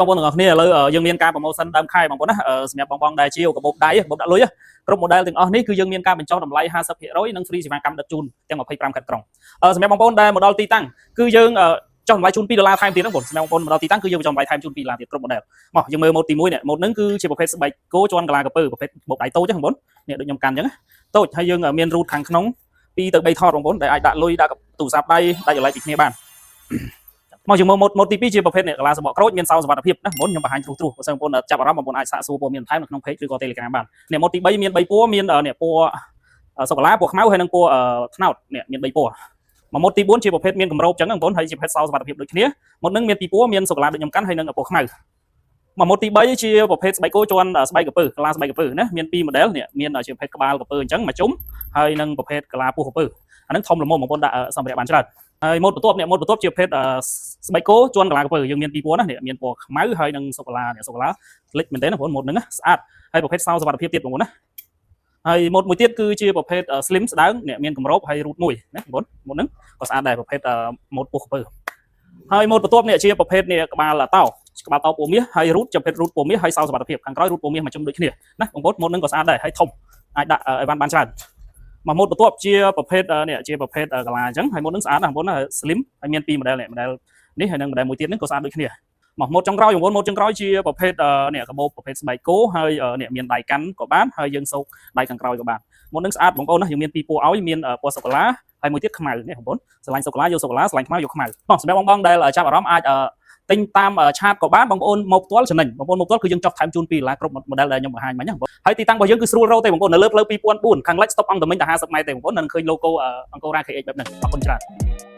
បងប្អូនទាំងអស់គ្នាឥឡូវយើងមានការ promotion ដើមខែបងប្អូនណាសម្រាប់បងបងដែលជាកាបូបដៃកាបូបដាក់លុយគ្រប់ model ទាំងអស់នេះគឺយើងមានការបញ្ចុះតម្លៃ50%និង free សេវាកម្មដឹកជូនទាំង25ខេត្តក្រុងសម្រាប់បងប្អូនដែលមកដល់ទីតាំងគឺយើងចុះតម្លៃជូន2ដុល្លារថែមទៀតហ្នឹងបងសម្រាប់បងប្អូនមកដល់ទីតាំងគឺយើងបញ្ចុះតម្លៃថែមជូន2ដុល្លារទៀតគ្រប់ model មកយើងមើលម៉ូតទី1នេះម៉ូតហ្នឹងគឺជាប្រភេទស្បែកគោជាន់កាឡាក្រពើប្រភេទបូបដៃតូចហ្នឹងបងប្អូននេះដូចខ្ញុំកាន់អញ្ចឹងតូចហើយយើងមានរូតខាងក្នុង2ទៅ3ថតបងប្អូនដែលអាចដាក់លុយដាក់ទូរស័ព្ទដៃដាក់ចលៃពីគ្នាបានមកយើងមើលម៉ូតម៉ូតទី2ជាប្រភេទនេះកាឡាសបកក្រូចមានសោសុវត្ថិភាពណាមុនខ្ញុំបង្ហាញត្រួសត្រាសបើសិនបងប្អូនចាប់អារម្មណ៍បងប្អូនអាចសាកសួរព័ត៌មានបន្ថែមនៅក្នុង page ឬក៏ Telegram បាននេះម៉ូតទី3មាន3ពណ៌មាននេះពណ៌សូកូឡាពណ៌ខ្មៅហើយនិងពណ៌ត្នោតនេះមាន3ពណ៌មកម៉ូតទី4ជាប្រភេទមានគម្របចឹងបងប្អូនហើយជាប្រភេទសោសុវត្ថិភាពដូចគ្នាម៉ូតនឹងមានពីរពណ៌មានសូកូឡាដូចខ្ញុំកាន់ហើយនិងពណ៌ខ្មៅមកម៉ូតទី3ជាប្រភេទស្បែកគោជាន់ស្បែកក្រពើកាឡាស្បែកក្រពើណាមាន2 model នេះមានជាប្រភេទក្បាលក្រពើអញ្ចឹងមួយជុំហើយនិងប្រភេទកាឡាពោះក្រពើអាហ្នឹងធំល្មមបងប្អូនដាក់សម្ភារៈបានច្រើនហើយម៉ូតបន្ទាប់នេះម៉ូតបន្ទាប់ជាប្រភេទស្បែកគោជាន់កាឡាក្រពើយើងមានពីរពណ៌ណានេះមានពណ៌ខ្មៅហើយនិងសូកូឡានេះសូកូឡាលិចមែនទេណាបងប្អូនម៉ូតហ្នឹងស្អាតហើយប្រភេទសោសុវត្ថិភាពទៀតបងប្អូនណាហើយម៉ូតមួយទៀតគឺជាប្រភេទ slim ស្ដើងនេះមានគម្របហើយរូតមួយណាបងប្អូនម៉ូតហ្នឹងក៏ស្អាតដែរប្រភេទម៉ូតពោះក្រពើហើយម៉ូតបន្ទាប់នេះជាប្រភេទនេះក្បាលតោក្បាលតោពណ៌មាសហើយរូតជាប្រភេទរូតពណ៌មាសហើយសោសុវត្ថិភាពខាងក្រោយរូតពណ៌មាសមកជុំដូចគ្នាណាបងប្អូនម៉ូតហ្នឹងក៏ស្អាតដែរហើយធំអាចដាក់អីវ៉ាន់បានច្រើនមកម៉ូតបន្ទាប់ជាប្រភេទនេះជាប្រភេទកាឡាអញ្ចឹងហើយម៉ូតហ្នឹងស្អាតណាស់បងប្អូនណា slim ហើយមានពីរ model នេះ model នេះហើយនិង model មួយទៀតហ្នឹងក៏ស្អាតដូចគ្នាមកម៉ូតចុងក្រោយបងប្អូនម៉ូតចុងក្រោយជាប្រភេទនេះកាបូបប្រភេទស្បែកគោហើយនេះមានដៃកាន់ក៏បានហើយយើងសោកដៃខាងក្រោយក៏បានម៉ូតហ្នឹងស្អាតបងប្អូនណាយើងមានពីរពណ៌ឲ្យមានពណ៌សូកូឡាហើយមួយទៀតខ្មៅនេះបងប្អូនស្រឡាញ់សូកូឡាយកសូកូឡាស្រឡាញ់ខ្មៅយកខ្មៅបងសម្រាប់បងបងដែលចាប់អារម្មណ៍អាចទិញតាម chat ក៏បានបងប្អូនមកផ្ទាល់ចំណេញបងប្អូនមកផ្ទាល់គឺយើងចុះថែមជូន2ដុល្លារគ្រប់ model ដែលខ្ញុំបង្ហាញមិញណាហើយទីតាំងរបស់យើងគឺស្រួលរកទេបងប្អូននៅលើផ្លូវ2004ខាងលិច stop អង្គតមិញតែ50ម៉ែត្រទេបងប្អូននឹងឃើញ logo អង្គរ៉ា KH បែបហ្នឹងអរគុណច្រើន។